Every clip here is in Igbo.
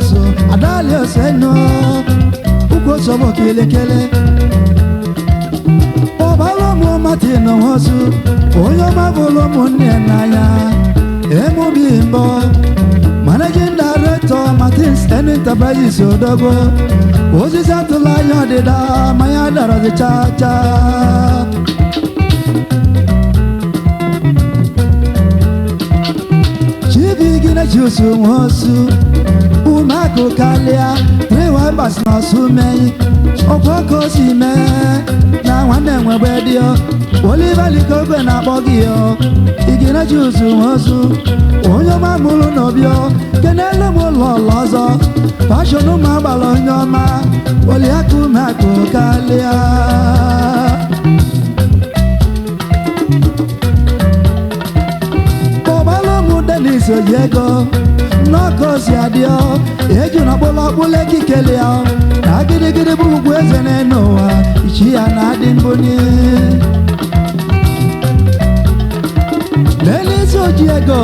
nwosu adali osenu ukwu osobo kelekele. Ọbalụmụ Martin Nwosu, onye ọma bụrụ ụmụnne n'anya, emubi mbọ managing director Martins Enterprises Odogwu. Osisi atụla anya ọdịda ma ya darazi chaa chaa. Chibigine Nwosu umeakụ kalịa triwabas na ọsụmeyi ọkwa ka o si mee na nwanne nwegbe dị Oliver Likogwe na-akpọ gị Ignatius Nwosu, onye ọma mụrụ n'obi. Kenelu m ụlọ ụlọ ọzọ fashọn ụmụ agbara, onye ọma oliakụ umeakụ kalịa. Kpọbalụ m Denis Ojiego nnọkọ si adịọ eju na ọkpụlụ ọkpụlụ ekikele ya na gịrịgịrị bụ ugwu eze n'elu ụwa ichi ya na-adị mbuni. Denis Ojiego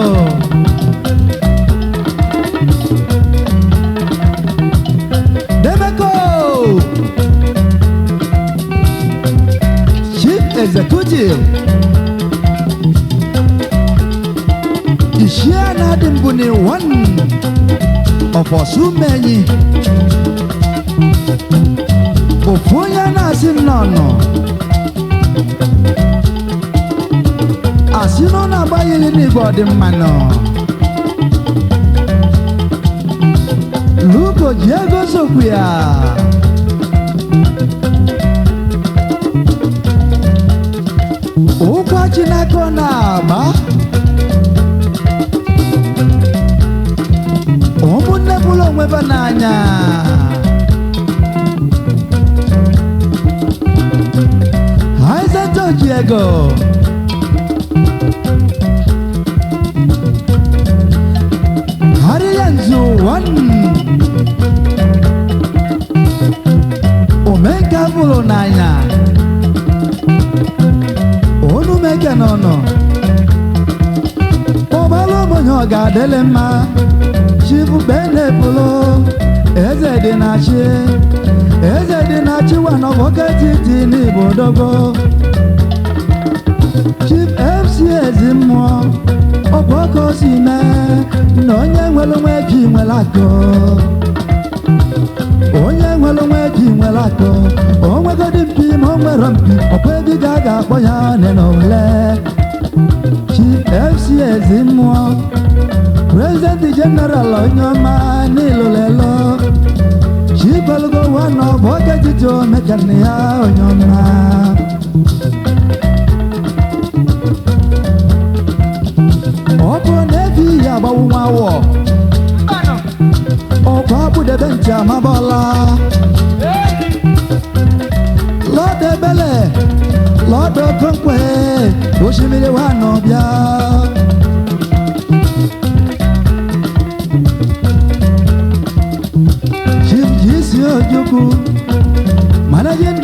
Demeko Chief Executive Ishia na-adị mbuni one of Osumenyi, ofu onye na-asị nnọnọ asị na ọ na-agbaghịrị n'igwe ọdịmma nọ. Luko ji ego sokwu ya. Ụkwa Chineke ọ na-agba ụmụnne bụrụ onwe ba n'anya. Haizento ji ego harịya nzu one omenka bụrụ n'anya onu meke n'ọnọ ụbalụ ụmụnye ọ ga-adịlị mma. Chibube na-ebulu eze dị na chi, eze dị na chi wanọbọketiti n'Igbo dogo. Chief FC ezi mmụọ ọkwa ọkọ si mee na onye nwere onwe ji nwere akụ, onye nwere onwe ji nwere akụ. O nwegodi mpi ma o nwere mpi ọkwa ebiga a ga-akpọ ya one na ole. Chief FC ezi mmụọ, President General, onye ọma n'ilolelo chikwalugo wana ọbọketiti omekana ya onye ọma. Ọ bụ na ebi ya agbawu nwa awọ ọkwa akpụdebe ntị amabọla lọdọ ebele lọdọ okonkwe osimiri wa nọ bịa. Chief GC Ojukwu, Managing